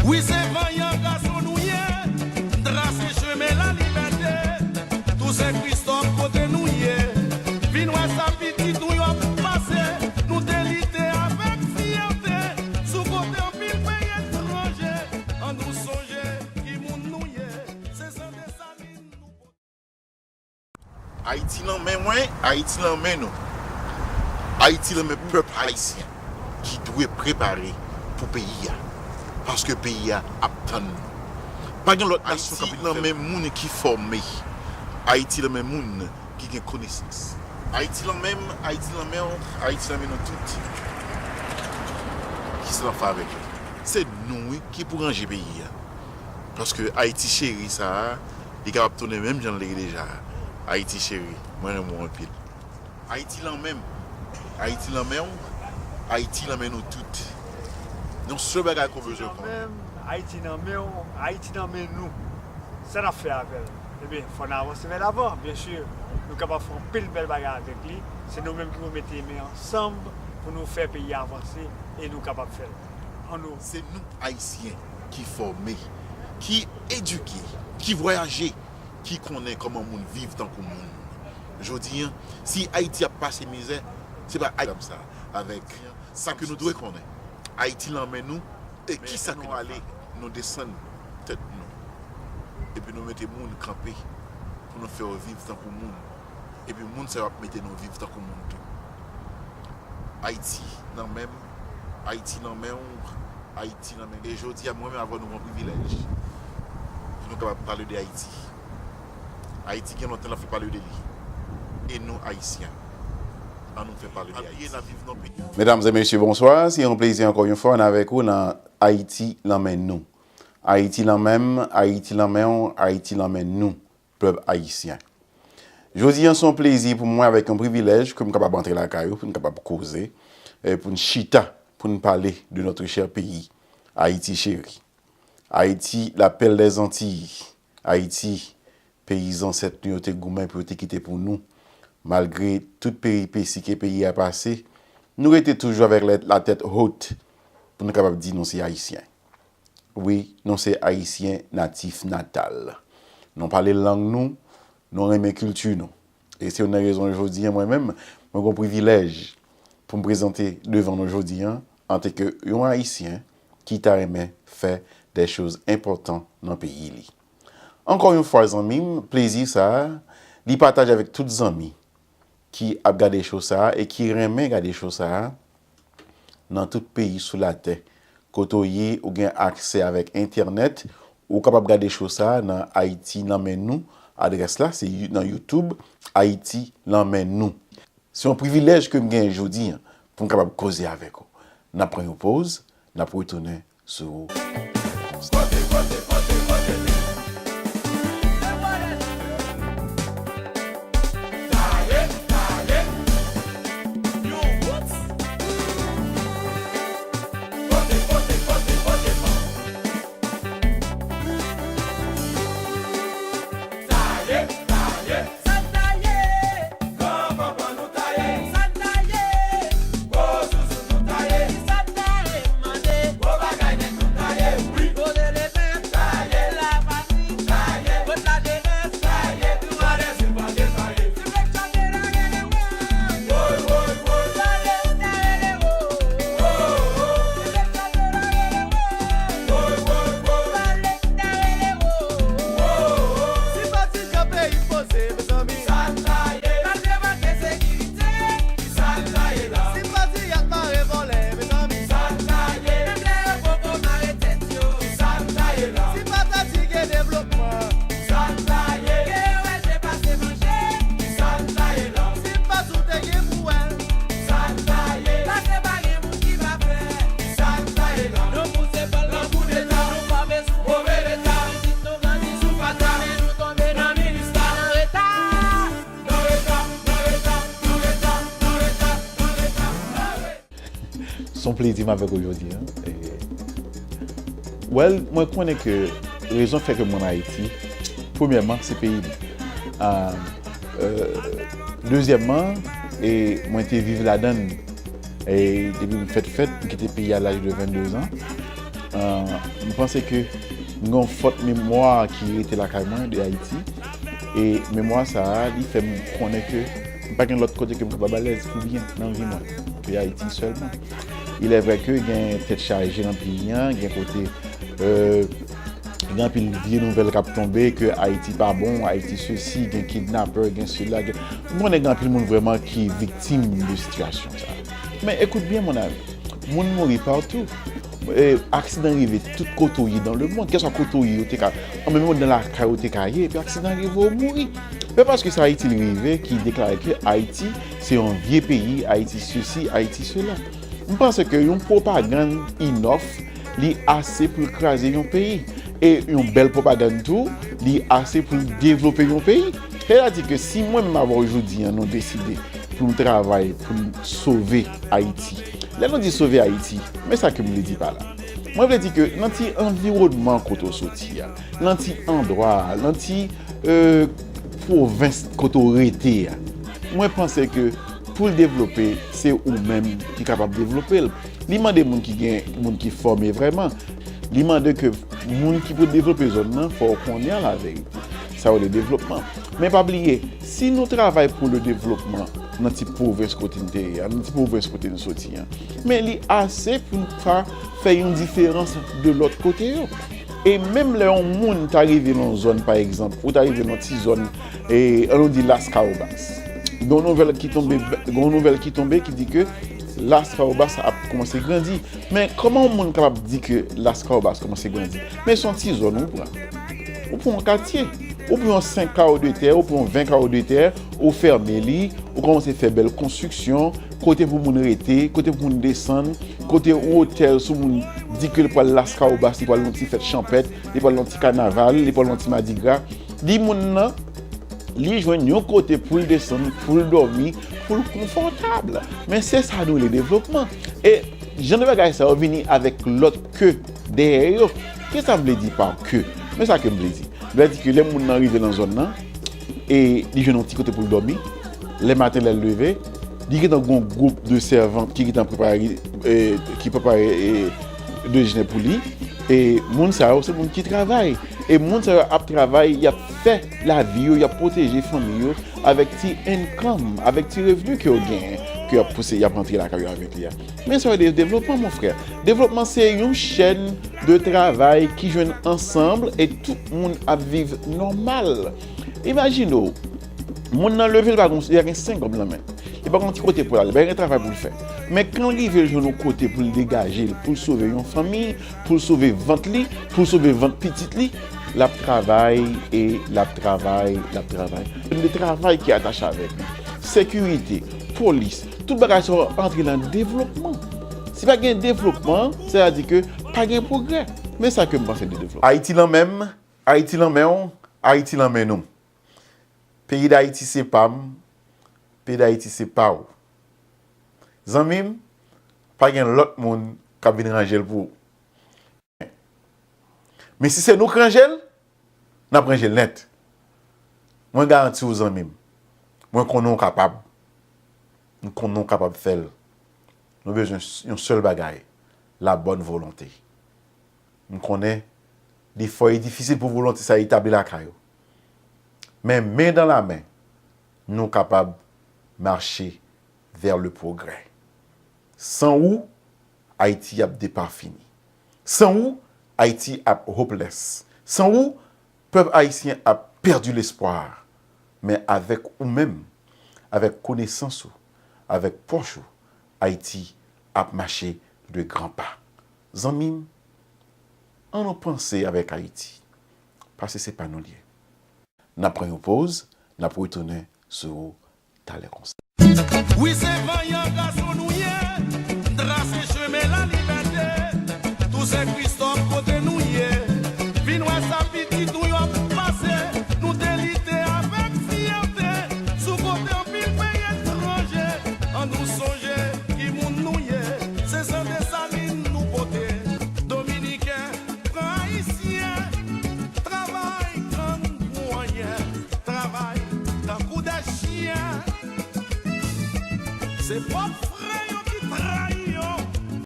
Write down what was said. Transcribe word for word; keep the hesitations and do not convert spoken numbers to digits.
Wi, se vanyan gason nou ye, n trase chemen lalibète. Tousen Kristòf, kote nou ye, vin wè sa pitit ou yo ap pase. Nou te lite avèk fyète sou kote anpil peyi etranje. Ann nou sonje ki moun nou ye, se san Desalin nou. Ayiti nan men mwen, Ayiti nan men nou. Ayiti nan men pèp ayisyen ki dwe prepare pou peyi a. Paske peyi a ap tann nou. Pa gen lòt nasyon k ap vin fè. Ayiti nan men moun ki fòme. Ayiti nan men moun ki gen konesans. Ayiti nan men m, Ayiti nan men w, Ayiti nan men nou tout. Kisa n ap fè avèk li? Se nou, wi, ki pou ranje peyi a. Paske Ayiti cheri sa a, li kapab tounen menm jan l te ye deja. Ayiti cheri, mwen renmen w anpil. Ayiti nan men m. Ayiti nan men w. Ayiti nan men nou tout. Yon sèl bagay ke w bezwen konnen. Ayiti nan men m, Ayiti nan men w, Ayiti nan men nou. Sa n ap fè avè l? Ebyen, fò n avanse vè lavan, byen si. Nou kapab fè anpil bèl bagay avèk li. Se nou menm ki pou mete men ansanm pou nou fè peyi a avanse e nou kapab fè l. Ann nou. Se nou Ayisyen ki fòme, ki edike, ki vwayaje, ki konnen kòman moun viv tankou moun. Jodi a, si Ayiti ap pase mizè, se pa Ayiti sa, avèk sa ke nou dwe konnen. Ayiti nan men nou, e kisa ke nou ale, nou desann tèt nou. Epi nou mete moun kanpe pou nou fè yo viv tankou moun. Epi moun sa yo ap mete nou viv tankou moun tou. Ayiti nan men m, Ayiti nan men w, Ayiti nan men. E jodi a, mwen menm avè w, nou gen yon privilèj pou nou kapab pale de Ayiti. Ayiti gen lontan n ap fè pale de li. E nou, Ayisyen, ann nou fè pale de Ayiti. Medam e mesye, bonswa. Se yon plezi ankò yon fwa, n avèk ou nan Ayiti nan men nou. Ayiti nan men m, Ayiti nan men w, Ayiti nan men nou, pèp ayisyen. Jodi a, se yon plezi pou mwen avèk yon privilèj ke m kapab antre lakay ou, pou n kapab koze, e pou n chita, pou n pale de notre cher pays, Haïti chéri. Haïti, la perle des Antilles. Ayiti, peyi zansèt nou yo te goumen pou yo te kite pou nou. Malgre tout peripesi ke peyi a pase, nou rete toujou avèk la, la tèt wot pou nou kapab di nou se Ayisyen. Wi, nou se Ayisyen natif natal. Nou pale lang nou, nou renmen kilti nou. E se youn nan rezon jodi a, mwen menm, mwen gen privilèj pou m prezante devan nou jodi a, antanke yon Ayisyen ki ta renmen fè de choz enpòtan nan peyi li. Ankò yon fwa, zanmi m, plezi sa a, li pataje avèk tout zanmi ki ap gade cho sa a e ki renmen gade cho sa a nan tout peyi sou latè. Kote w ye, ou gen aksè avèk entènèt, ou kapab gade cho sa a nan Ayiti nan men nou. Adrès la, se You-, nan YouTube, Ayiti nan men nou. Se yon privilèj ke m genyen jodi a pou m kapab koze avèk ou. N ap pran yon poz, n ap retounen sou. Se yon plezi m avèk ou jodi a. E, well, mwen konnen ke rezon fè ke m ann Ayiti, premyèman, se peyi m. Ah, euh, dezyèmman, e mwen te viv ladan l. E depi m fèt fèt, m kite peyi a laj de vennde zan. Euh, m panse ke m gen yon fòt memwa ki rete lakay mwen de Ayiti. E memwa sa a, li fè m konnen ke m pa gen lòt kote ke m kapab alèz pou byen nan vi mwen ke Ayiti sèlman. Il est vrai ke gen tèt chaje nan peyi an, gen kote, euh, gen anpil vye nouvèl k ap tonbe, ke Ayiti pa bon, Ayiti sesi, gen kidnapè, gen sela, gen, m konnen gen anpil moun vrèman ki viktim de sitiyasyon sa. Men ekout byen, mon ami, moun mouri patou. E, aksidan rive tout kote w ye dans le monde, kèlkeswa kote w ye, ou te ka, an menm nan lakay ou te ka ye, epi aksidan rive ou mouri. Se pa paske se Ayiti li rive ki deklare ke Ayiti se yon vye peyi, Ayiti sesi, Ayiti sela. M panse ke yon pwopagann inòf, li ase pou l kraze yon peyi. E yon bèl pwopagann tou, li ase pou l devlope yon peyi. Sètadi ke si mwen menm avè w jodi an, nou deside pou n travay, pou n sove Ayiti. Lè nou di sove Ayiti, men sa ke m vle di pa la. Mwen vle di ke nan ti anviwònman kote w soti a, nan ti andwa a, nan ti, euh, pwovens kote w rete a, mwen panse ke pou l devlope, se ou menm ki kapab devlope l. Li mande moun ki gen, moun ki fòme vrèman. Li mande ke moun ki pou devlope zòn nan, fò w konnen laverite. Sa yo rele devlopman. Men pa bliye, si nou travay pou le devlopman nan ti pwovens kote n te ye a, nan ti pwovens kote n soti an, men li ase pou n ka fè yon diferans de lòt kote yo. E menm lè yon moun ta rive nan yon zòn, pa egzanp, ou ta rive nan ti zòn, e, an nou di Laskawobas. Gen yon nouvèl ki tonbe, gen yon nouvèl ki tonbe ki di ke Laskawobas ap kòmanse grandi. Men kòman yon moun kapab di ke Laskawobas kòmanse grandi? Men se yon ti zòn ou pran. Ou pran yon katye. Ou pran yon senk kawo de tè, ou pran yon ven kawo de tè, ou fèmen li, ou kòmanse fè bèl konstriksyon, kote pou moun rete, kote pou moun desann, kote yon otèl sou moun di ke l pral Laskawobas, li pral yon ti fèt chanpèt, li pral yon ti kanaval, li pral yon ti madigra. Di moun nan, li jwenn yon kote pou l desann, pou l dòmi, pou l konfòtab. Men se sa nou rele devlopman. E jan de bagay sa yo vini avèk lòt ke dèyè yo. Kisa m vle di pa ke? Men sa ke m vle di. M vle di ke lè moun nan rive nan zòn nan, e li jwenn yon ti kote pou l dòmi, lè maten lè l leve, li gentan gen yon gwoup de sèvant ki gentan prepare, e, ki prepare, e, dejene pou li. E moun sa yo, se moun ki travay. E moun sa yo ap travay, y ap fè lavi yo, y ap pwoteje fanmi yo avèk ti income, avèk ti revni ke yo genyen, ke y ap pouse, y ap rantre lakay yo avèk li a. Men sa yo de-, devlopman, mon frè. Devlopman se yon chèn de travay ki jwenn ansanm e tout moun ap viv nòmal. Imajine w, moun nan leve, li pa gon, li pa gen senk gob nan men. Li pa gon ti kote pou l ale, li pa gen travay pou l fè. Men kan l rive l jwenn yon kote pou l degaje l, pou l sove yon fanmi, pou l sove vant li, pou l sove vant pitit li, l ap travay e l ap travay, l ap travay. Gen de travay ki atache avèk li. Sekirite, polis, tout bagay sa yo antre nan devlopman. Si pa gen devlopman, sètadi ke pa gen pwogrè. Men sa ke m panse de devlopman. Ayiti lan men m, Ayiti lan men w, Ayiti lan men nou. Peyi Dayiti se pa m, peyi Dayiti se pa w. Zanmi m, pa gen lòt moun k ap vin ranje l pou ou. Men si se nou k ranje l, n ap ranje l nèt. Mwen garanti w, zanmi m, mwen konnen w kapab. M konnen w kapab fè l. Nou bezwen s-, yon sèl bagay, la bonne volonté. M konnen li fò e difisil pou volonte sa etabli lakay ou. Men, men dan la men, nou kapab mache vers le progrès. San ou, Ayiti ap depafini. San ou, Ayiti ap hopeless. San ou, pèp ayisyen ap pèdi lespwa. Men avèk ou menm, avèk konesans ou, avèk pòch ou, Ayiti ap mache de gran pa. Zanmi m, ann nou panse avèk Ayiti, paske se pa nou l ye. N ap pran yon poz, n ap retounen sou ou talè konsa. Wi, se vanyan gason nou ye, trase chemen lalibète. Tou Sen Kristòf kote nou ye, vin wè sa pitit ou yo ap pase. Nou te lite avèk fyète sou kote anpil peyi etranje. Ann nou sonje ki moun nou ye, se san Desalin nou pote. Dominiken, pran Ayisyen, travay grann pou anyen, travay tankou de chyen. Se pòp